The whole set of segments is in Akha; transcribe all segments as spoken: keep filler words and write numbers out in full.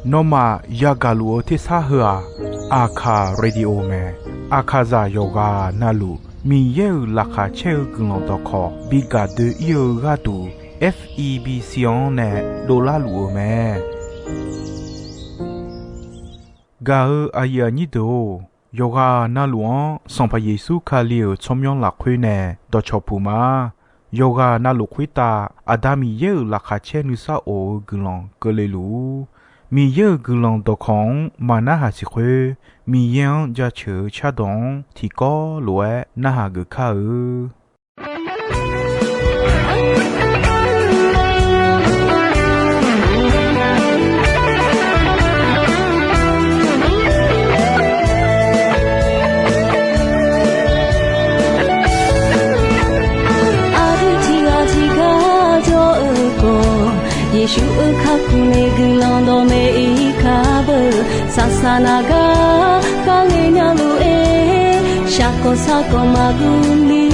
Nawmaf yagaq luf-eu tersar heu-aq, Aqkaq Radio mae. Aqkaqzaq yawqghaq navluf Miqyaer-euq laqkhaq caer-eu guiqlanq dawqkawq bi gaq doe-ir-eu gharduq, F E B C-anr nae dovlar luf-eu mae. Gaq-eu aqyuif aqnyir deuq-or, yawqghaq navluf-anr Sanqpaq Yeqsur Kali-euq tsawrmyanr lafkhoer nae dawqcawq puq ma. Yawqghaq navluf khoertav Aqda Miqyaer-euq laqkhaq caer nuisar of-eu guiqlanq keuvle luf-ur. Miqyaer-euq guiqlanq dawqkawq-anr maq narhaq siq khoer, Miqyaer-anr jaceuq-eu cardawq-anr tiqkawv lof-aer narhaq geuf kar-eu. Aqdui tiqghaq tiqgar jawr-eu khawf, Yeqsur-euq kakhof nae guiqlanq dawqmaeq-ir kar beu. Saqsaq naq gar kharghae nya lof-aer, shaqkawq sarkawq maqguv ni.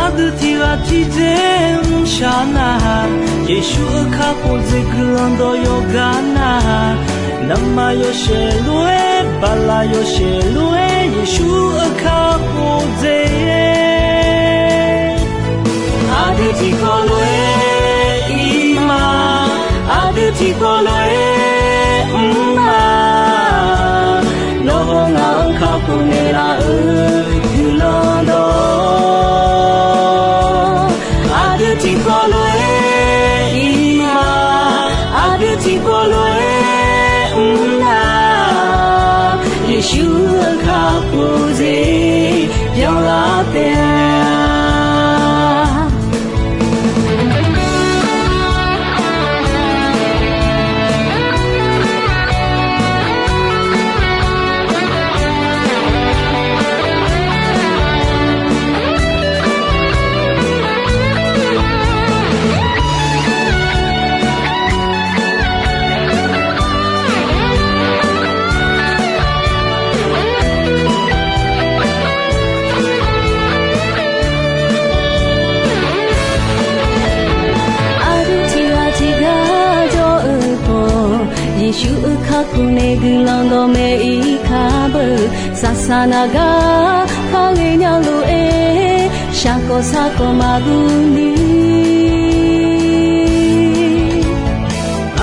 Aqdui tiqghaq tiqdzer mrshaq nar-aq, Yeqsur-euq kakhof dzaeq guiqlanq dawq yawqgar nar-aq, navmaqyawshaef lof-aer, baqlaqyawshaef lof-aer, Yeqsur-euq kakhof dzaeq. Aqdui tiqkawv lof-aer ir ma, aqdui tiqkawv lof-aer mr ma. Nawr hawr ngaq-anr kakhof naeqlaf-euq guiqlanq dawq, aqdui tiqkawv lof-aer ir ma, aqdui tiqkawv lof-aer mr nar, Yeqsur-euq kakhof dzaeq byanlar taef-a. Aqdui tiqghaq tiqgar jawr-eu khawf, Yeqsur-euq kakhof nae guiqlanq dawqmaeq-ir kar beu. Saqsaq naq gar kharghae nya lof-aer, shaqkawq sarkawq maqguv ni.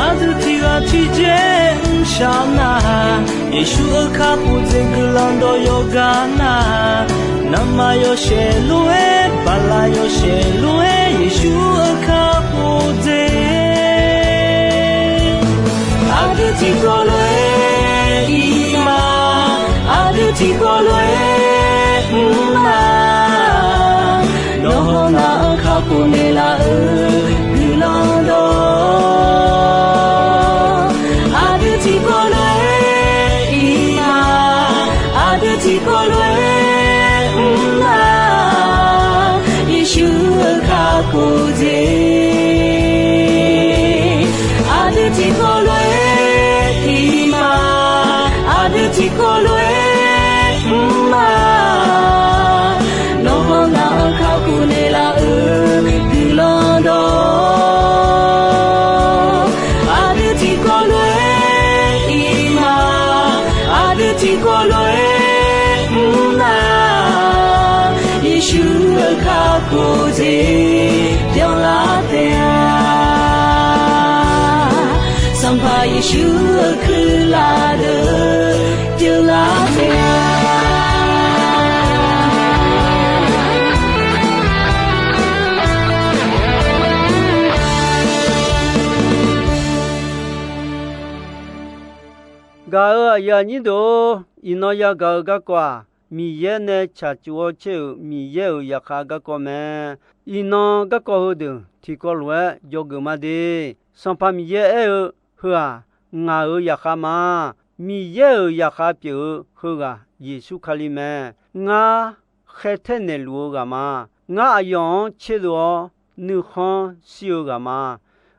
Aqdui tiqghaq tiqdzer mrshaq nar-aq, Yeqsur-euq kakhof dzaeq guiqlanq dawq yawqgar nar-aq, navmaqyawshaef lof-aer, baqlaqyawshaef lof-aer, Yeqsur-euq kakhof dzaeq. Aqdui tiqkawv lof-aer ir ma, aqdui tiqkawv lof-aer mr ma. Nawr hawr ngaq-anr kakhof naeqlaf-euq guiqlanq dawq, aqdui tiqkawv lof-aer ir ma, aqdui tiqkawv lof-aer mr ma. Yeqsur-euq kakhof dzaeq, aqdui tiqkawv lof-aer ir ma, aqdui tiqkawv lof-aer mr ma. Nawr hawr ngaq-anr kakhof naeqlaf-euq guiqlanq dawq, aqdui tiqkawv lof-aer ir ma, aqdui tiqkawv lof-aer mr ma. Yeqsur-euq kakhof dzaeq byanlar taef-a. Sanqpaq Yeqsur-euq kuirlaf deuq byanlar taef-a. Gaq-euq aqyuif aqnyir deuq-or, iqnan yagaq-eu garkawv-aq, Miqyaer nae tsaqtsuf-awr caer-euq Miqyaer-euq zaqkhav garkawv mae. Iqnan garkawv heudeuq tiqkawv lof-aer dzawgeuf ma de. Sanqpaq Miqyaer aer-eu, Heu-aq, ngaq-euq zaqkhav ma. Miqyaer-euq zaqkhav pyeuf-eu heughaq Yeqsur Kali mae. Ngar khaer taer naeqluf-eu ghaq ma. Ngar aqyawf-anr tserdov-awr nuikhanr shir-eu ghaq ma.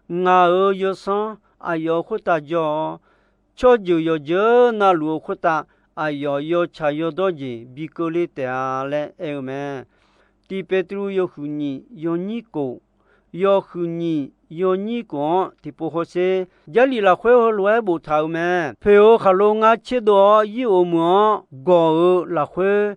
Ngaq-euq yawsanr aqyawf khoertav jawr-awr, tsawrjeuq yawqjeuq navluf-eu khoertav aqyawf yawtsaq yawdawr jeq bi keuvle taef-a laer aer-eu mae. Tiq Peqtruv yawhuiq nyiq yawnyir kof, yawhuiq nyiq yawnyir kof-anr tiqpov hawsher. Jarlif lafkhoer heulof-aer boftaq-euq mae. Poeq-eu khaqlo ngar tserdov-awr yir of meuq-anr gawq-eu lafkhoer,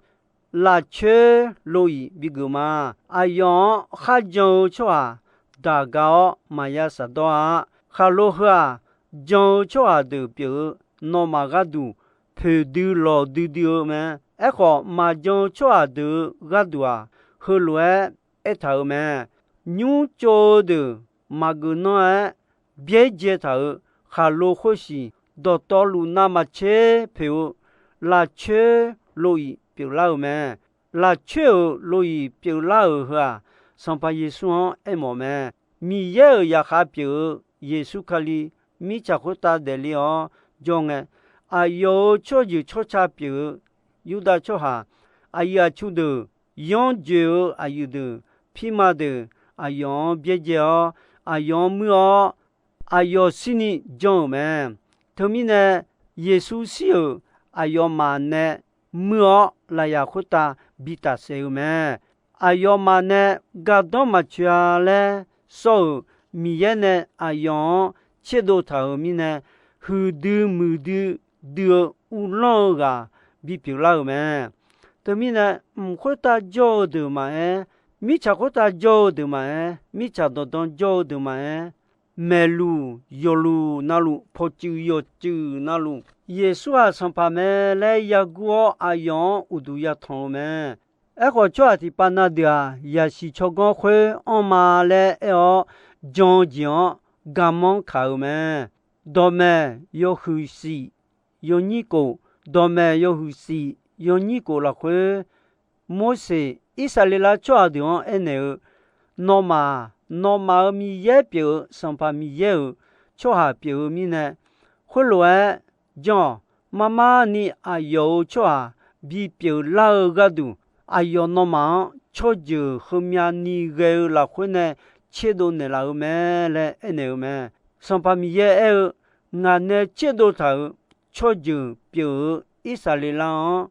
lafcoer lof-iq bigeuf ma. Aqyawf-anr kharjan-eu tsawrhaq daq ga-awr maqya shafdawr-a. Khaqlo heu-aq, jan-eu tsawrhaq deuq pyeuf-eu nawmaf gharduq poeqdui lawqdui dui-eu mae. Aerkhawf, maqjan-eu tsawrhaq deuq-eu gharduq-aq, heulof-aer aertaq-euq mae. Nymr tsov-eu deuq maqgeuf nanr-aer byaerdzae taq-euq khaqlo khoersiq, dawqtawvluf navmaqtser poeq-eu lafcoer lof-iq pyeuflar-euq mae. Lafcoer-euq lof-iq pyeuflar-euq heu-aq, Sanqpaq Yeqsur-anr aermawf mae. Miqyaer-euq zaqkhav pyeuf-eu Yeqsur Kali mirtsaq khoertav daefle-awr jawr ngae, aqyawf-euq tsawrjeuq tsawrca pyeuf-eu Yurdav tsawrhaq, aqyuif aqtsu deuq, yanr joeq-eu aqyuif deuq, pirma deuq, aqyawf-anr byaerdzae-awr, aqyawf-anr muir-awr, aqyawf shirni jan-euq mae. Teumirnae, Yeqsur shir-euq aqyawfmaf nae muir-awr, lafyaq khoertav bi tafsaef-eu mae. Aqyawfmaf nae gardanr maqtsoeq-a laer sawr-euq Miqyaer nae aqyawf-anr tserdov taq-euq mirnae, huiqdui muiqdui dui-eu uvlanr-eu ghaq bipyeuf lar-euq mae. Teumirnae, mq khoertav jawr-eu deuq maqaer, mirtsaq khoertav jawr-eu deuq maqaer, mirtsaq dawqdan jawr-eu deuq maqaer, maeqluq yawqluq navluf, pawqtsuif yawqtsuif navluf, Yeqsur-aq Sanqpaq mae laer yagur-awr, aqyawf-anr uqduq yatanq-eu mae. Aerkhawf, tsawrhaq tiqpav na deuq-aq, yaqsiq tsawrganr khoer anrma laer aer-awr, jan-eu jeq-anr garmanr kaq-euq mae. Dawqmaeq yawhuiq shif yawnyir kof, dawqmaeq yawhuiq shif yawnyir kof lafkhoer, Morseq Irsaqleqlav tsawrhaq deuq-anr aernaeq-eu, nawmaf-aq, nawmaf-euq Miqyaer pyeuf-eu Sanqpaq Miqyaer-euq tsawrhaq pyeuf-eu mirnae, khoerlof-aer jan-awq. Marmar ni aqyawf-euq tsawrhaq bipyeuf lar-eu gharduq, aqyawf nawmaf-anr tsawrjeuq heumyav ni ghae-eu lafkhoer nae tserdov naeqlaf-eu mae laer aernaeq-eu mae. Sanqpaq Miqyaer aer-eu, ngaq nae tserdov taq-euq tsawrjeuq pyeuf-eu Irsaqleqlav-anr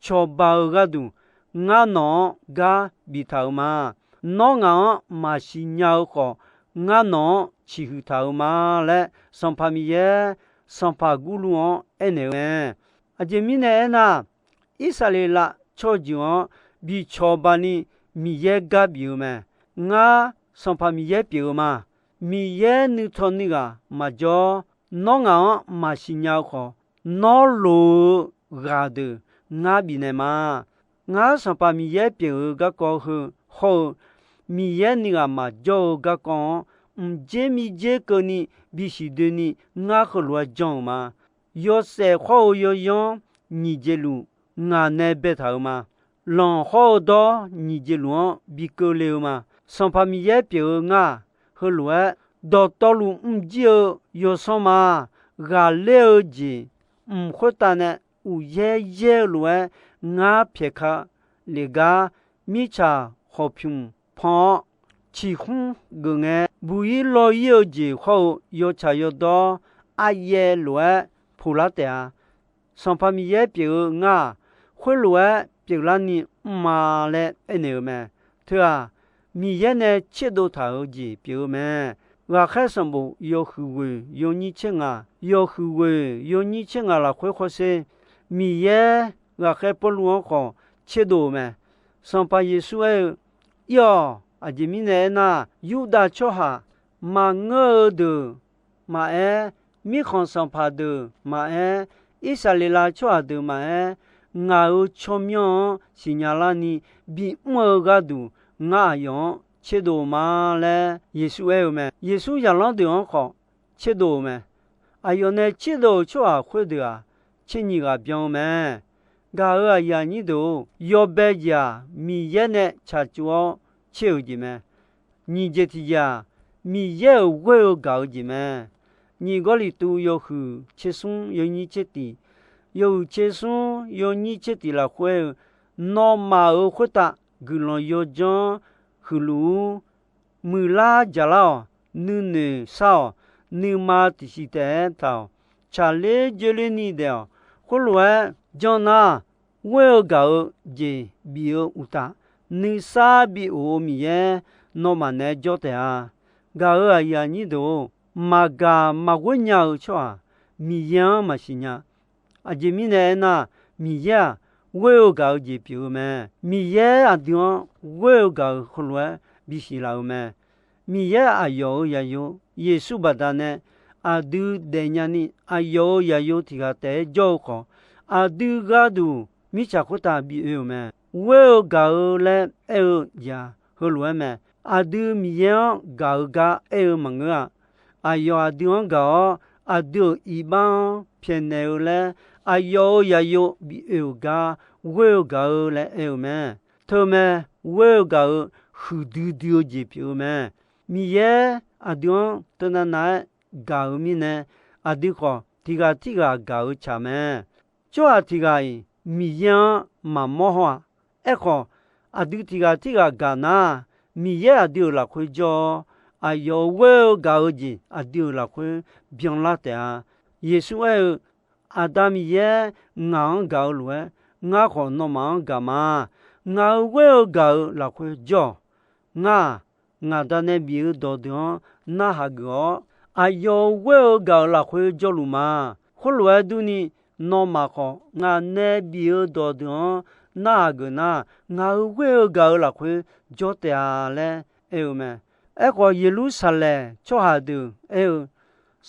cawba-eu gharduq, ngar nawq-anr gar biftaq-euq ma. Nawr ngaq-anr maqsiq nya-eu khawf, ngar nawq-anr ciqhuiq taq-euq ma laer, Sanqpaq Miqyaer, Sanqpaq Gurluv-anr aernaeq-eu mae. Aqjeq mirnae aernar, Irsaqleqlav tsawrjeuq-anr bi cawba ni Miqyaer gar bif-eu mae. Ngar Sanqpaq Miqyaer pyeuf-eu ma. Miqyaer nuitawni ghaq maqjawr. Nawr ngaq-anr maqsiq nya-eu khawf, nawr loq-eu ghaq deuq ngar bifnaeq ma. Ngar Sanqpaq Miqyaer pyeuf-eu garkawv heu hawr-eu, Miqyaer nuighaq maqjawr-eu garkawv-anr, mqdzer miqdzer keuvni bisiq doeni ngar heulof-aer jan-euq ma. Yawshaef khawr-eu yawyanr nyiq jeq luf ngaq nae baetaq-euq ma. Lanq hawr-eu dawr nyiq jeq luf-anr bi keuvle-eu ma. Sanqpaq Miqyaer pyeuf-eu ngar-aq, heulof-aer dawqtawvluf mrjir-eu yawsanr ma. Ghaqler-eu jeq mq khoertav nae uqyaer yaer-eu lof-aer ngar pyaeq ka lef gar, mirtsaq khawqpymq pan-awr, ciqhmr geuf ngae, buq-ir law-ir-eu jeq hawr-eu yawtsaq yawdawr aryaev lof-aer puqlar taef-a. Sanqpaq Miqyaer pyeuf-eu ngar-aq, khoerlof-aer pyeuflarni mr-a laer aernaeq-eu mae. Teu-aq, Miqyaer nae tserdov taq-euq jeq pyeuf-eu mae. Ghaqkhaer sanqbof yawhuiq ghoeq yawnyir tser ngaq, yawhuiq ghoeq yawnyir tser ngaq lafkhoer hawsher, Miqyaer ghaqkhaer Pawrluv-anr khawf tserdov-euq mae. Sanqpaq Yeqsur aer-eu, Ir-awq. Aqjeq mirnae aernar, Yurdav tsawrhaq maqngeur-eu deuq maqaer, mirkhanq sanqpaq deuq maqaer, Irsaqleqlav tsawrhaq deuq maqaer, ngaq-euq tsawrmyanr-anr siqnya larni bimr-eu gharduq, ngar aqyawf-anr tserdov-eu ma laer Yeqsur aer-eu mae. Yeqsur zaqlanr deuq-anr khawf tserdov-euq mae. Aqyawf nae tserdov-euq tsawrhaq khoerdeuq-aq, tser nyiq ghaq byan-eu mae. Gaq-euq aqyuif aqnyir deuq-or, yawbae jeq-aq, Miqyaer nae tsaqtsov-awr tser-euq jeq mae. Nyiq jeq tiq jeq-aq, Miqyaer-euq ghoer-eu gaq-eu jeq mae. Nyiq Gawrliqtu yawhuiq tser smr yawnyir tser tiq, yawhuiq tser smr yawnyir tser tiq lafkhoer-eu, nawmaf-euq khoertav guiqlanq yawdzanr huiqluf-ur. Muiqlar jaqlar-awq. Nuinoeq shar-awq. Nuima tiqsiq taef-aer taq-awq. Tsaqler dzoerler ni daef-awq. Khoerlof-aer janr nar, ghoer-eu gaq-eu jeq bif-eu uqtaf, nuisar bi of-eu Miqyaer, nawmaf naeq-aer jawr taef-a. Gaq-euq aqyuif aqnyir deuq-or, maqgaq maqghoer nya-eu tsawrhaq Miqyaer-anr maqsiq nya. Aqjeq mirnae aernar, Miqyaer-aq, ghoer-eu gaq-eu jeq pyeuf-eu mae. Miqyaer aqdui-anr ghoer-eu gaq-euq heulof-aer bisiq laf-euq mae. Miqyaer aqyawf-euq zaqyo Yeqsur baqdanae aqdui daefnya ni, aqyawf-euq zaqyo tiq ghaq taef-aer jawr-eu khawf, aqdui gharduq mirtsaq khoertav bi oe-euq mae. Ghoer-eu gaq-eu laer aer-eu jeq-aq, heulof-aer mae. Aqdui Miqyaer-anr gaq-eu gar aer-eu maqngeur-a. Aqyawf aqdui-anr gaq-awr, aqdui-euq iqbax-anr pyaeqnaeq-eu laer, aqyawf-euq zaqyo bi oe-euq gar ghoer-eu gaq-eu laer aer-eu mae. Teumae, ghoer-eu gaq-eu huiqdui dui-eu jeq pyeuf-eu mae. Miqyaer aqdui-anr teunav nav-aer gaq-euq mirnae, aqdui khawf tiq ghaq tirghaq gaq-eu tsaq mae. Tsawrhaq tiq ghaq-iq Miqyaer-anr maqmawr haw-aq. Aerkhawf, aqdui tiq ghaq tirghaq gaq nar, Miqyaer aqdui-euq lafkhoer jawr-awr, aqyawf-euq ghoer-eu gaq-eu jeq aqdui-euq lafkhoer byanlar taef-a. Yeqsur aer-eu, Aqda Miqyaer ngaq-anr gaq-eu lof-aer, ngar khawf nawmaf-anr gaq ma. Ngaq-euq ghoer-eu gaq-euq lafkhoer jawr-awq. Ngar-aq, ngaq Da nae bif-eu dawqdeuq-anr narhaq geuf-awr, aqyawf-euq ghoer-eu gaq-euq lafkhoer jawrluf ma. Khoerlof-aer durni, nawmaf khawf ngaq nae bif-eu dawqdeuq-anr narhaq geuf nar, ngaq-euq ghoer-eu gaq-euq lafkhoer jawr taef-a laer aer-eu mae. Aerkhawf, Yeqlursaqlaeq tsawrhaq deuq aer-eu,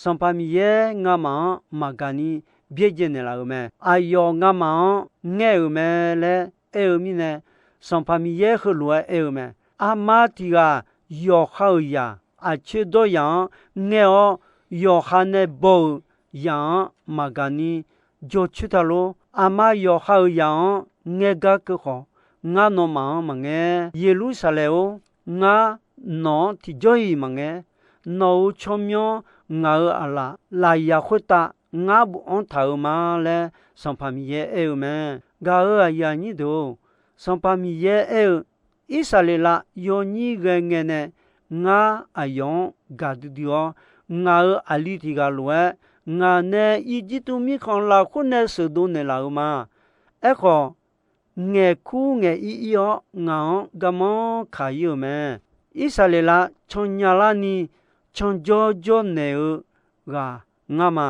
Sanqpaq Miqyaer ngamaf-anr maqgaq ni byaerdzae naeqlaf-euq mae. Aqyawf ngamaf-anr ngaer-euq mae laer aer-eu mirnae, Sanqpaq Miqyaer heulof-aer aer-eu mae. Aqma tiq ghaq yawqha-euq zaq aqcoer dawryaq-anr ngaer-awr, yawqha nae baw-euq zaq-anr maqgaq ni jawr coer ta lor. Aqma yawqha-euq zaq-anr ngaer gar keuv khawf, ngar nawmaf-anr maqngaer. Yeqlursaqlaeq-or, ngar nawq-anr tiqjawr-iq maqngaer. Nawq-euq tsawrmyanr ngaq-euq aqlaf lafyaq khoertav ngar bofanr taq-euq ma laer Sanqpaq Miqyaer aer-eu mae. Gaq-euq aqyuif aqnyir deuq-or, Sanqpaq Miqyaer aer-eu, Irsaqleqlav yawnyir ghae ngae nae ngar aqyawf-anr gaqdui dui-awr, ngaq-euq aqli tiq ghaq lof-aer ngaq nae Irjirtuv mirkhanq lafkhoer nae sheuqdov naeqlaf-euq ma. Aerkhawf, ngaeqkur ngaeq ir ir-awr ngaq-anr garmanr kaq ir-euq mae. Irsaqleqlav cannya larni canjawr jawr naeq-eu ghaq ngar ma.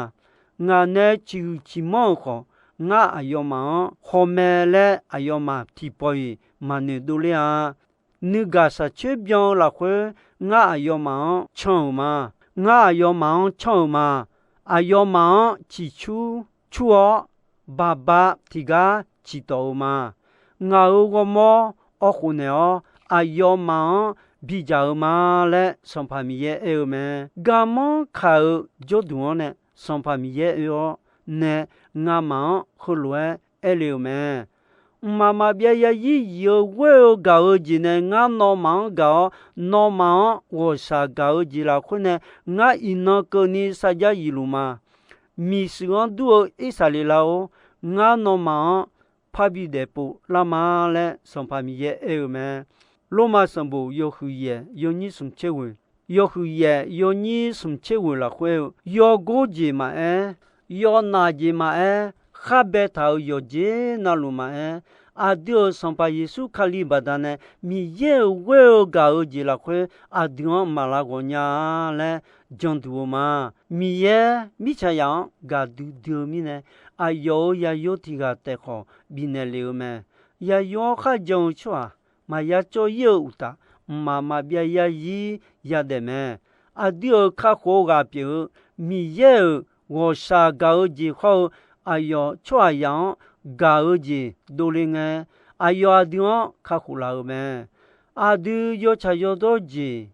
Ngaq nae ciqhuiq ciqmanr-euq khawf, ngar aqyawfmaf-anr hawmae laer aqyawfmaf tiqpawf-iq maqnoeq dovler-a. Nuigaq shaqcoer byan-eu lafkhoer ngar aqyawfmaf-anr can-euq ma. Ngar aqyawfmaf-anr canr-euq ma. Aqyawfmaf-anr ciqcur cur-awr, baqba tiqgar ciqtawf-eu ma. Ngaq-euq ghawrmawr awr khofnaeq-awr, aqyawfmaf-anr bidzaq-eu ma laer Sanqpaq Miqyaer aer-eu mae. Garmanr kaq-eu jawrduq-anr nae Sanqpaq Miqyaer oe-awr nae, ngamaf-anr heulof-aer aer le-euq mae. Mqmaq maqbyav yarzir yif-eu ghoer-eu gaq-eu jeq nae ngar nawmaf-anr gaq-awr, nawmaf-anr ghawqshaq gaq-eu jeq lafkhoer nae ngar iqnan keuvni sarjax yifluf ma. Miqshuif-anr dur-eu Irsaqleqlav-or, ngar nawmaf-anr parbi daefpov lar ma laer Sanqpaq Miqyaer aer-eu mae. Lormav sanqbof yawhuiq yaef yawnyir smq tser ghoeq, yawhuiq yaef yawnyir smq tser ghoeq lafkhoer-eu, yawgor jeq maqaer, yawnaf jeq maqaer, khar baetaq-euq yawqjeq navluf maqaer, aqdui-euq Sanqpaq Yeqsur Kali baqdanae Miqyaer-euq ghoer-eu gaq-eu jeq lafkhoer aqdui-anr maqlav ghawq nya-a laer janduq-eu ma. Miqyaer mirtsaqzaq-anr gaqdui dui-eu mirnae, aqyawf-euq zaqyo tiq ghaq taef khawf bifnaeq lef-eu mae. Zaqyo-anr kharjan-eu tsawrhaq maqya cawv ir-eu uqtaf, mqmaq maqbyav yarzir yadaef mae. Aqdui-euq kakhof-eu ghaq pyeuf-eu Miqyaer-euq ghawqshaq gaq-eu jeq hawr-eu, aqyawf tsawrhaqzaq-anr gaq-eu jeq dovle ngae, aqyawf aqdui-anr kakhof laf-euq mae. Aqdui yawtsaq yawdawr jeq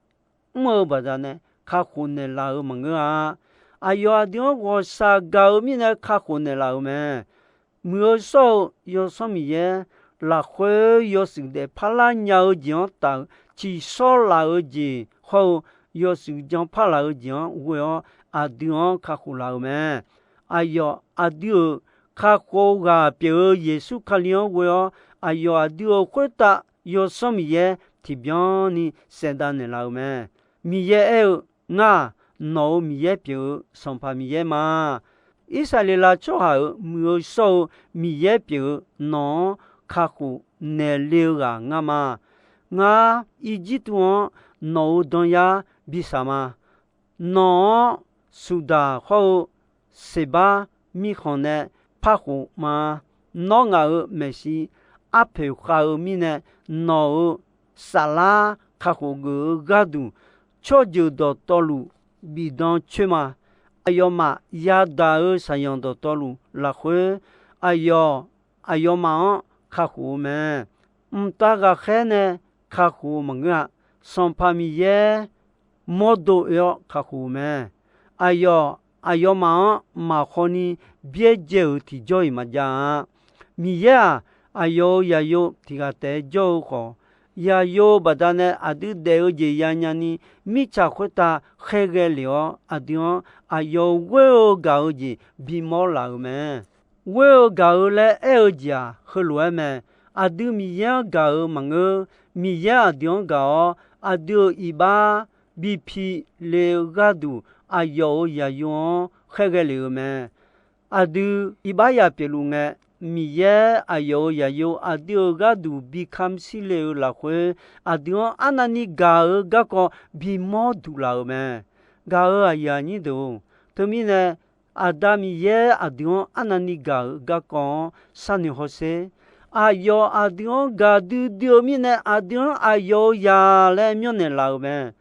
mr-eu baqdanae kakhof naeqlaf-eu maqngeur-a. Aqyawf aqdui-anr ghawqshaq gaq-eu mirnae kakhof naeqlaf-euq mae. Muiq-eu shawr-eu Yawsanr Miqyaer lafkhoer yawshuif daefpar lar nya-eu jeq-anr taf-euq, tsiqshawr laf-eu jeq hawr-eu, yawshuif janpar laf-eu jeq-anr ghoe-awr aqdui-anr kakhof laf-euq mae. Aqyawf aqdui-euq kakhof ghaq pyeuf-eu Yeqsur Kali-anr ghoe-awr, aqyawf aqdui-euq khoertav Yawsanr Miqyaer tiqbyan ni saevdav naeqlaf-euq mae. Miqyaer aer-eu, Ngar-aq, nawq-euq Miqyaer pyeuf-eu Sanqpaq Miqyaer ma. Irsaqleqlav tsawrhaq-euq muiq-eu shawr-eu Miqyaer pyeuf-eu nawq-anr kakhof naeqle-eu ghaq ngar ma. Ngar Irjirtuv-anr nawq-euq danyar bi saq ma. Nawq-anr suqdaq hawr-eu seqbar mirkhanq nae par khof ma. Nawr ngaq-euq maeqshi arpoeq khav-eu mirnae, nawq-euq saflar kakhof geuf-eu gharduq, tsawrjeuq dawqtawvluf bifdan coer ma. Aqyawfmaf yadaq-eu saqyanq dawqtawvluf lafkhoer, aqyawf aqyawfmaf-anr kakhof-eu mae. Mqtav ghaqkhaer nae kakhof-eu maqngeur-a. Sanqpaq Miqyaer mawrdo oe-awr kakhof-eu mae. Aqyawf aqyawfmaf-anr maqkhawf ni byaerdzae-euq tiqjawr-iq maqjav-a. Miqyaer-aq, aqyawf-euq zaqyo tiq ghaq taef-aer jawr-eu khawf, zaqyo baqdanae aqdui daef-eu jeq yanya ni, mirtsaq khoertav khaerghae lef-awr, aqdui-anr aqyawf-euq ghoer-eu gaq-eu jeq bimawr laf-euq mae. Ghoer-eu gaq-eu laer aer-eu jeq-aq, heulof-aer mae. Aqdui Miqyaer-anr gaq-euq maqngeur. Miqyaer aqdui-anr gaq-awr, aqdui-euq iqbax bi pi le-eu gharduq, aqyawf-euq zaqyo-anr khaerghae lef-euq mae. Aqdui iqbax yaf pyeufluf ngae, Miqyaer aqyawf-euq zaqyo aqdui-euq gharduq bi kamq shir le-eu lafkhoer, aqdui-anr arnavni gaq-eu garkawv bimawr duq laf-euq mae. Gaq-euq aqyuif aqnyir deuq-or, teumirnae Aqda Miqyaer aqdui-anr arnavni gaq-euq garkawv-anr sharnoeq hawsher. Aqyawf aqdui-anr gaqdui dui-eu mirnae, aqdui-anr aqyawf-euq zaq laer myanrnaeq laf-euq mae.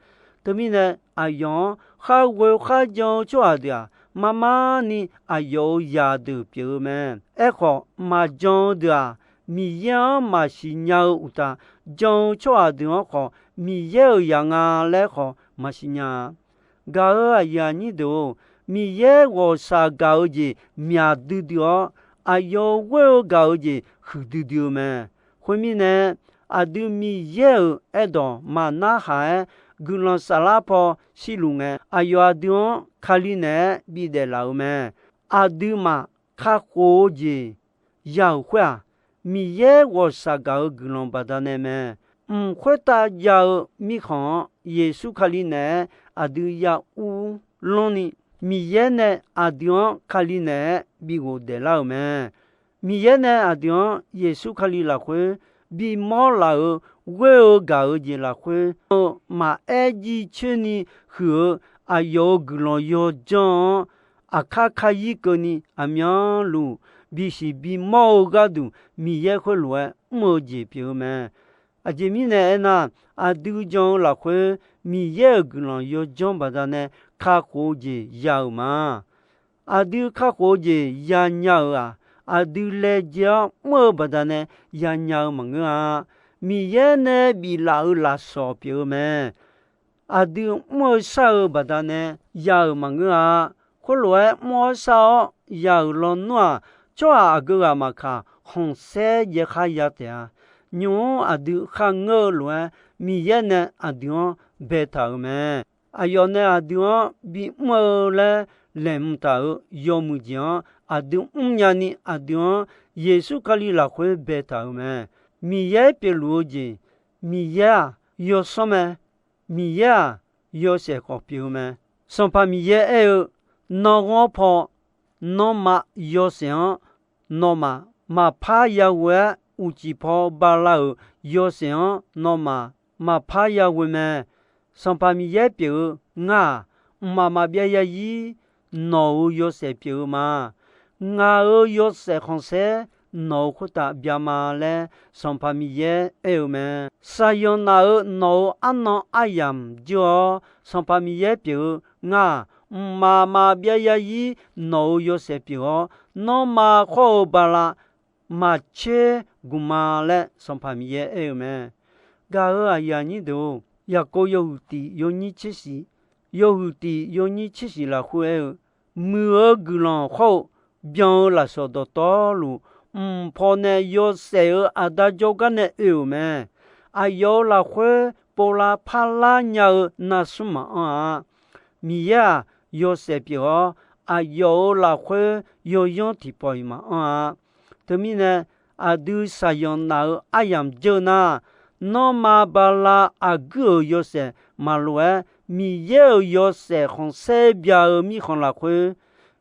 Teumirnae, aqyawf-anr khar ghoe kharjan-eu tsawrhaq deuq-aq, marmar ni aqyawf-euq zaq deuq pyeuf-eu mae. Aerkhawf, maqjan-eu deuq-aq, Miqyaer-anr maqsiq nya-eu uqtaf, jan-eu tsawrhaq deuq-anr khawf, Miqyaer-euq zaq nga laer khawf maqsiq nya-a. Gaq-euq aqyuif aqnyir deuq-or, Miqyaer ghawqshaq gaq-eu jeq myaq duidui-awr, aqyawf ghoer-eu gaq-eu jeq huiqdui dui-eu mae. Khoermirnae, aqdui Miqyaer-euq aerdawq maqnarhaq-aer guiqlanq saflar paw shirluf ngae, aqyawf aqdui-anr Kali naeq-aer bidaef laf-euq mae. Aqduimaf kakhof-eu jeq ya-euq khoer-aq, Miqyaer ghawqshaq gaq-eu guiqlanq baqdanae mae. Mq khoertav jav-eu mirkhanq-anr Yeqsur Kali naeq-aer aqdui ya ur lanr ni, Miqyaer nae aqdui-anr Kali naeq-aer bi ghofdaef lar-euq mae. Miqyaer nae aqdui-anr Yeqsur Kali lafkhoer bimawr laf-euq ghoer-eu gaq-eu jeq lafkhoer, maqaer jiv coer ni huiq-eu aqyawf-euq guiqlanq yawjanr-anr, aqkar kayir keuvni aqmyanluf bisiq bimawr-eu gharduq, Miqyaer khoerlof-aer mr-eu jeq pyeuf-eu mae. Aqjeq mirnae aernar, aqdui jan-eu lafkhoer Miqyaer-euq guiqlanq yawjanr baqdanae kakhof-eu jeq ya-euq ma. Aqdui kakhof-eu jeq yanya-euq-aq, aqdui laejae-awr mr-eu baqdanae yanya-eu maqngeur-a. Miqyaer nae biflaf-euq lafsawq pyeuf-eu mae. Aqdui mr-eu shar-eu baqdanae ya-euq maqngeur-a. Khoerlof-aer mr-awr shar-awr ya-euq lawnmr-aq, tsawrhaq aqgeu ghaq maqkaq, khanqsaer jaev khar ya taef-a. Nymq-mr aqdui kharngeur-eu lof-aer, Miqyaer nae aqdui-anr baetaq-euq mae. Aqyawf nae aqdui-anr bimr-eu laer laeqhmq taq-euq yawmuiq jeq-anr aqdui mrnya ni, aqdui-anr Yeqsur Kali lafkhoer baetaq-euq mae. Miqyaer pyeufluf-eu jeq, Miqyaer-aq, yawsanr mae. Miqyaer-aq, yawshaef khawf pyeuf-eu mae. Sanqpaq Miqyaer aer-eu, nanrghanr paw nanrma yawshaef-anr nawmaf maqpar yaghoe-aer, uqcif paw bala-euq yawshaef-anr nawmaf maqpar yaghoe mae. Sanqpaq Miqyaer pyeuf-eu ngar-aq, mqmaq maqbyav yazir nawq-euq yawshaef pyeuf-eu ma. Ngaq-euq yawshaef khanqsaer nawq-euq khoertav byama laer Sanqpaq Miqyaer aer-eu mae. Shaqzanq naf-euq nawq-euq arnan aryamq dzeur-awr, Sanqpaq Miqyaer pyeuf-eu ngar-aq, mqmaq maqbyav yazir nawq-euq yawshaef pyeuf-awr, nanrma khawr-eu bala maqtser guq ma laer Sanqpaq Miqyaer aer-eu mae. Gaq-euq aqyuif aqnyir deuq-or, Yaqkov yawhuiq tiq yawnyir tser shiq, yawhuiq tiq yawnyir tser shiq lafkhoer aer-eu, muiq-eu guiqlanq hawr-eu byan-eu lafsawq dawqtawvluf, mq pawnae yawshaef-euq aqda jawrgar nae oe-euq mae. Aqyawf-euq lafkhoer povlar parlar nya-eu narsmr maqanr-a. Miqyaer-aq, yawshaef pyeuf-awr, aqyawf-euq lafkhoer yawyanr tiqpawf-iq maqanr-a. Teumirnae, aqdui shaqzanq naf-euq aryamq dzeur nar, nanrma bala aqguir-euq yawshaef maqlof-aer, Miqyaer-euq yawshaef khanqsaer bya-eu mirkhanq lafkhoer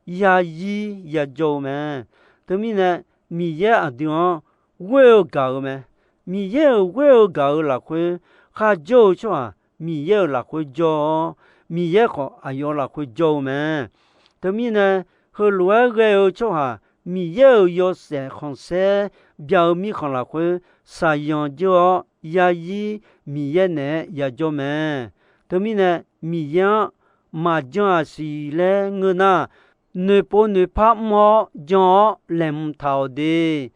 yazir yajawr-eu mae. Teumirnae, Miqyaer aqdui-anr ghoer-eu gaq-euq mae. Miqyaer-euq ghoer-eu gaq-euq lafkhoer kharjawr-eu tsawrhaq Miqyaer-euq lafkhoer jawr-awr, Miqyaer khawf aqyawf lafkhoer jawr-eu mae. Teumirnae, heulof-aer ghae-eu tsawrhaq Miqyaer-euq yawshaef khanqsaer bya-eu mirkhanq lafkhoer shaqzanq dzeur-awr, yazir Miqyaer naeq-aer yajawr mae. Teumirnae, Miqyaer-anr maqjan-aq siq laer ngeur nar, noeqpov noeqpar mr-awr jan-awr laeqhmq taq-awq de.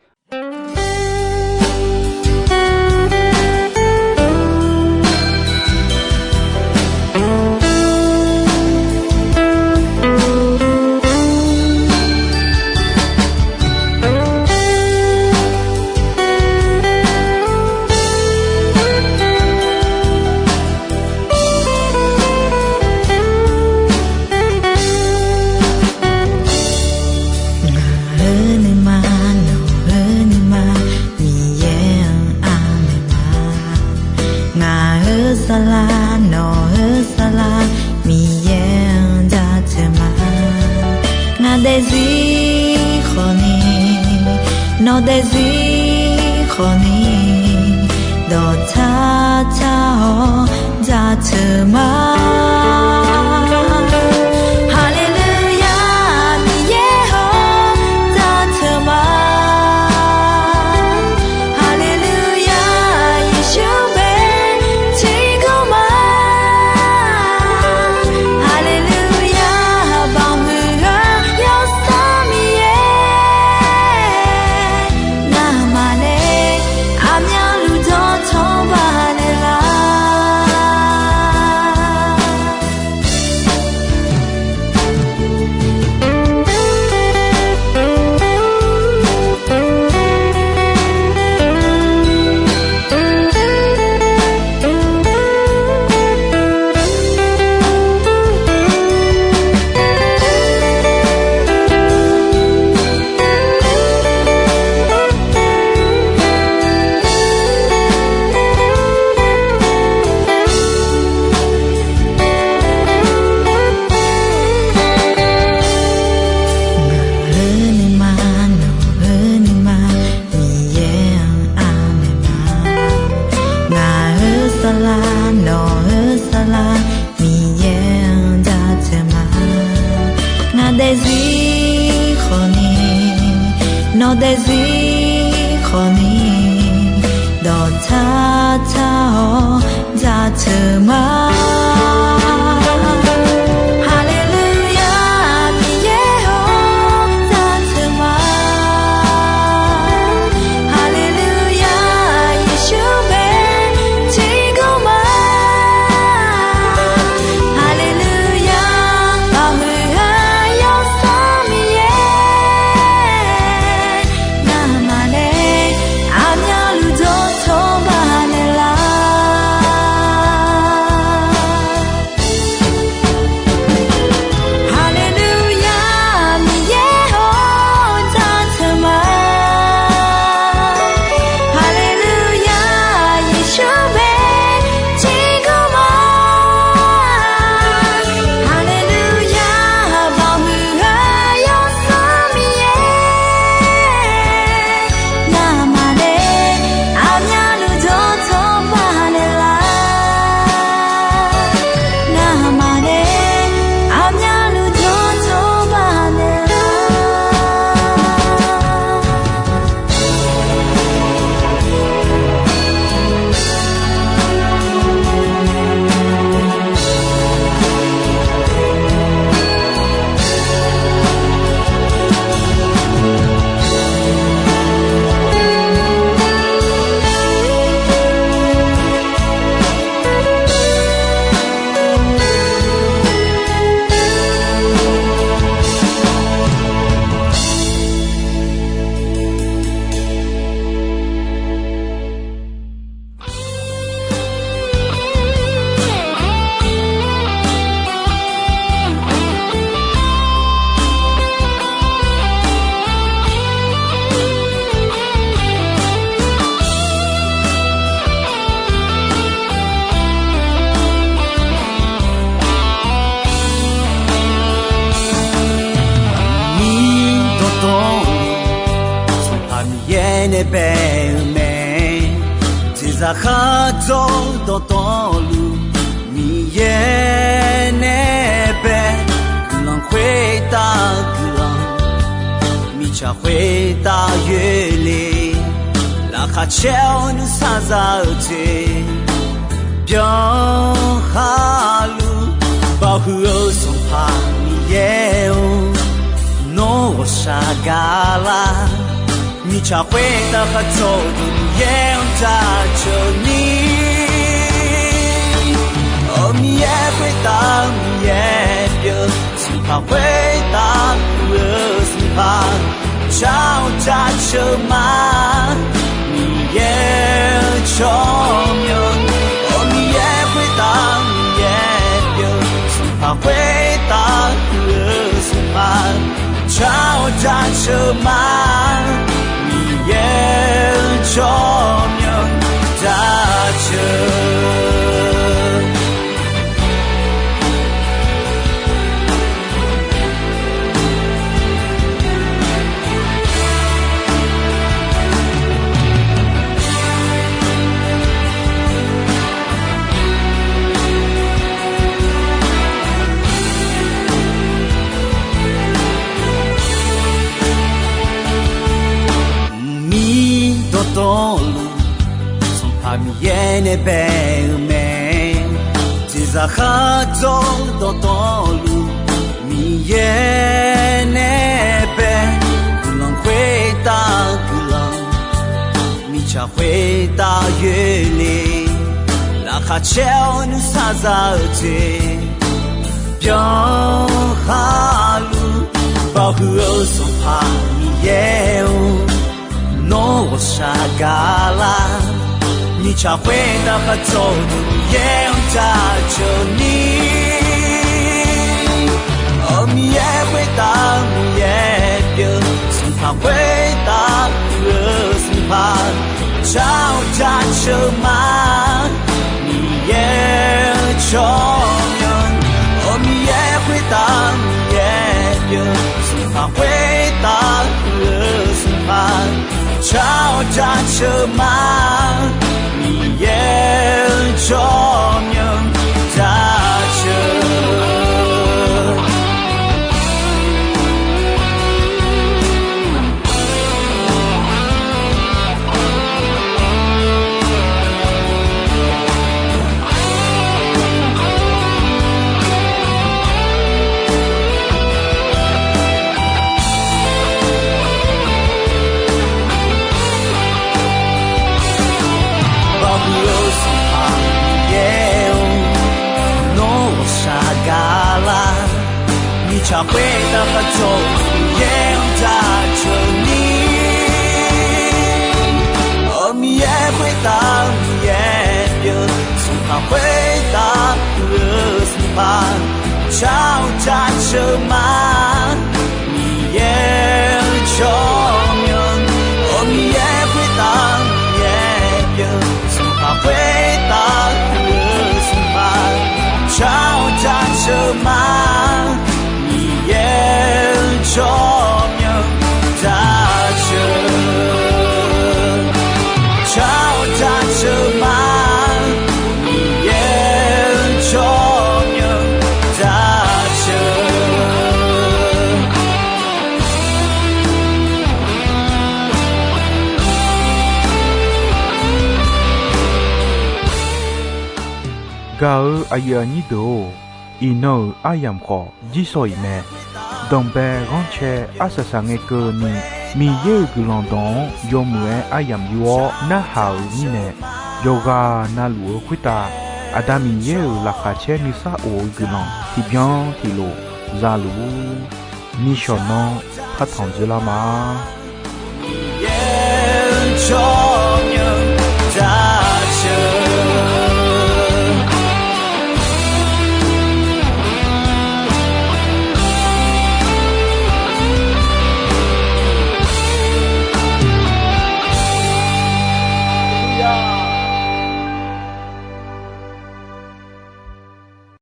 Ngaq-euq nuima, nawq-euq nuima, Miqyaer-anr aqmeq ma. Ngaq-euq saflar, nawq-euq saflar, Miqyaer-anr jaceuq ma. Ngaq daefzir khawfni, nawq daefzir khawfni, dawqtsar tsar-awr jaceuq ma. Haleluya, Miqyaer-awr jaceuq ma. Haleluya, Yeqsur bae tiqgawr ma. Haleluya, baoq huiq-eu Yawsanr Miqyaer, ngamaf nae aqmyanluf dawqtawq baqnaeq laf. Ngaq-euq nuima, nawq-euq nuima, Miqyaer-anr aqmeq ma. Ngaq-euq saflar, nawq-euq saflar, Miqyaer-anr jaceuq ma. Ngaq daefzir khawfni, nawq daefzir khawfni, dawqtsar tsar-awr jaceuq ma. Haleluya, Miqyaer-awr jaceuq ma. Haleluya, Yeqsur bae tiqgawr ma. Haleluya, baoq huiq-eu Yawsanr Miqyaer, ngamaf nae aqmyanluf dawqtawq baqnaeq laf. Haleluya, Miqyaer-awr jaceuq ma. Haleluya, Yeqsur bae tiqgawr ma. Haleluya, baoq huiq-eu Yawsanr Miqyaer, ngamaf nae aqmyanluf dawqtawq baqnaeq laf. Ngamaf nae aqmyanluf dawqtawq baqnaeq laf. Miqyaer dawqtawvluf, Sanqpaq Miqyaer nae bae-eu mae. Jeqzaq khar dzawr-eu dawqtawvluf, Yoerle, laqkhaq caer-awr nuisar za-eu jeq byan khaqluf, bawhuiq-eu Sanqpaq Miqyaer-or, nawr ghawqshaq gaqlar. Mirtsaq khoertav khar dzawr-eu Miqyaer-anr jaceuq ni, Miqyaer khoertav Miqyaer pyeuf, Sanqpaq khoertav huiq-eu Sanqpaq, jar-awr jaceuq ma, Miqyaer-eu tsawrmyanr. Miqyaer khoertav Miqyaer pyeuf, Sanqpaq khoertav huiq-eu Sanqpaq, jar-awr jaceuq ma, Miqyaer-eu tsawrmyanr jaceuq. Mqmir dawqtawvluf, Sanqpaq Miqyaer nae bae-eu mae. Jeqzaq khar dzawr-eu dawqtawvluf, Miqyaer nae bae. Guiqlanq khoertav guiqlanq, mirtsaq khoertav yoerle, laqkhaq caer-awr nuisar za-eu jeq byan khaqluf, bawhuiq-eu Sanqpaq Miqyaer-or, nawr ghawqshaq gaqlar. Mirtsaq khoertav khar dzawr-eu Miqyaer-anr jaceuq ni, Miqyaer khoertav Miqyaer pyeuf, Sanqpaq khoertav huiq-eu Sanqpaq, jar-awr jaceuq ma, Miqyaer-eu tsawrmyanr. Miqyaer khoertav Miqyaer pyeuf, Sanqpaq khoertav huiq-eu Sanqpaq, jar-awr jaceuq ma, Miqyaer-eu tsawrmyanr jaceuq. Bawhuiq-eu Sanqpaq Miqyaer-or, nawr ghawqshaq gaqlar. Mirtsaq khoertav khar dzawr-eu Miqyaer-anr jaceuq ni, Miqyaer khoertav Miqyaer pyeuf, Sanqpaq khoertav huiq-eu Sanqpaq, jar-awr jaceuq ma, Miqyaer-eu tsawrmyanr. Miqyaer khoertav Miqyaer pyeuf, Sanqpaq khoertav huiq-eu Sanqpaq, jar-awr jaceuq ma, Miqyaer-eu tsawrmyanr jaceuq. Jar-awr jaceuq ma, Miqyaer-eu tsawrmyanr jaceuq. Gaq-eu aqyuif aqnyir deuq-or, iqnan-euq aryamq khawf jirsawq iq mae. Danqbae ghanrcae arsaq saq ngae keuvni, Miqyaer-euq guiqlanq dawq-anr yawmuiq-aer aryamq yur-awr narhaq-euq mirnae, yawqghaq navluf-eu khoertav Aqda Miqyaer-euq laqkhaq caer nuisar of-eu guiqlanq tiqbyan tiqlof za luf-ur. Nishawq nanr partanq dzoerlar ma.